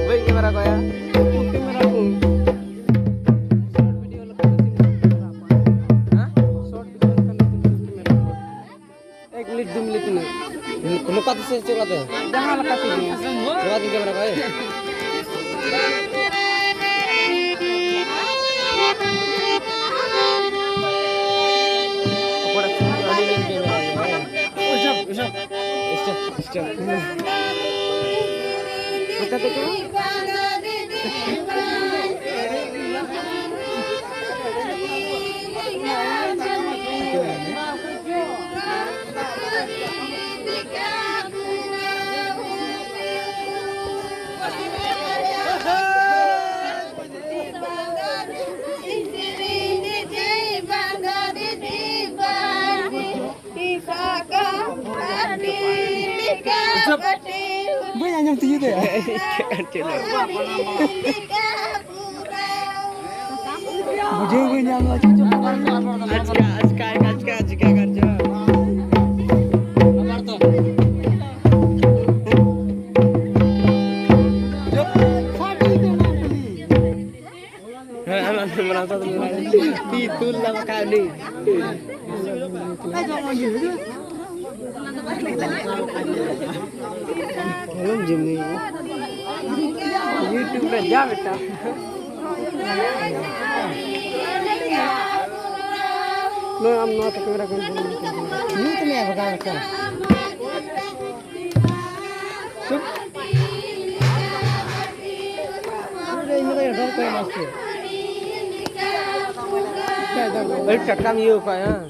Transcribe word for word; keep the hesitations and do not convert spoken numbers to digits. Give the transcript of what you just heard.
ᱵᱟᱹᱧ ᱠᱮᱢᱮᱨᱟ ᱠᱚᱣᱟ᱾ ᱠᱮᱢᱮᱨᱟ ᱠᱚ᱾ ᱦᱮᱸ? ᱮᱠ ᱢᱤᱱᱤᱴ, ᱫᱩ ᱢᱤᱱᱤᱴ ᱛᱤᱱᱟᱹᱜ? ᱱᱚᱝᱠᱟ ᱛᱮ ᱥᱮ ᱪᱮᱫ ᱞᱮᱠᱟᱛᱮ? ᱡᱟᱦᱟᱸ ᱞᱮᱠᱟ ᱛᱮᱜᱮ᱾ ᱱᱚᱣᱟ ᱫᱚᱧ ᱠᱮᱢᱮᱨᱟ ᱠᱚᱣᱟ, ᱦᱮᱸ? ᱚᱠᱚᱭᱴᱟᱜ ᱪᱷᱚᱵᱤ ᱟᱹᱰᱤ ᱞᱤᱧ ᱠᱮᱢᱮᱨᱟ ᱠᱚᱣᱟ, ᱦᱮᱸ? Stop, stop. ᱦᱮᱸ᱾ ᱵᱟᱹᱧ ᱟᱸᱡᱚᱢ ᱛᱤᱭᱳᱜ ᱫᱟ᱾ ᱵᱩᱡᱷᱟᱹᱣ ᱵᱟᱹᱧ ᱧᱟᱢ ᱫᱟ, ᱪᱮᱫ ᱪᱚ ᱟᱪᱠᱟ, ᱟᱪᱠᱟ, ᱟᱪᱠᱟ, ᱟᱪᱠᱟ, ᱟᱪᱠᱟ ᱠᱟᱨᱡᱚ᱾ ᱦᱮᱸ, ᱟᱢ, ᱟᱢ, ᱟᱢ, ᱟᱢ, ᱛᱤ ᱛᱩᱞ ᱞᱟᱜ ᱠᱟᱜ ᱩᱱᱤ᱾ ᱟᱞᱚᱢ ᱡᱚᱢᱮ᱾ YouTube ᱨᱮ ᱡᱟ ᱵᱮᱴᱟ᱾ ᱱᱚᱣᱟ ᱟᱢ ᱱᱚᱣᱟ ᱛᱮ ᱠᱮᱢᱮᱨᱟ ᱠᱚ ᱧᱩᱛ ᱢᱮ ᱵᱟᱜᱟᱣ ᱞᱮᱠᱟ᱾ ᱪᱩᱯ᱾ ᱤᱧ ᱫᱚ ᱰᱚᱞ ᱠᱚ ᱮᱢᱟ ᱥᱮ? ᱟᱹᱰᱤ ᱴᱟᱴᱠᱟᱢ ᱤᱭᱟᱹ ᱠᱟᱜᱼᱟ, ᱦᱮᱸ?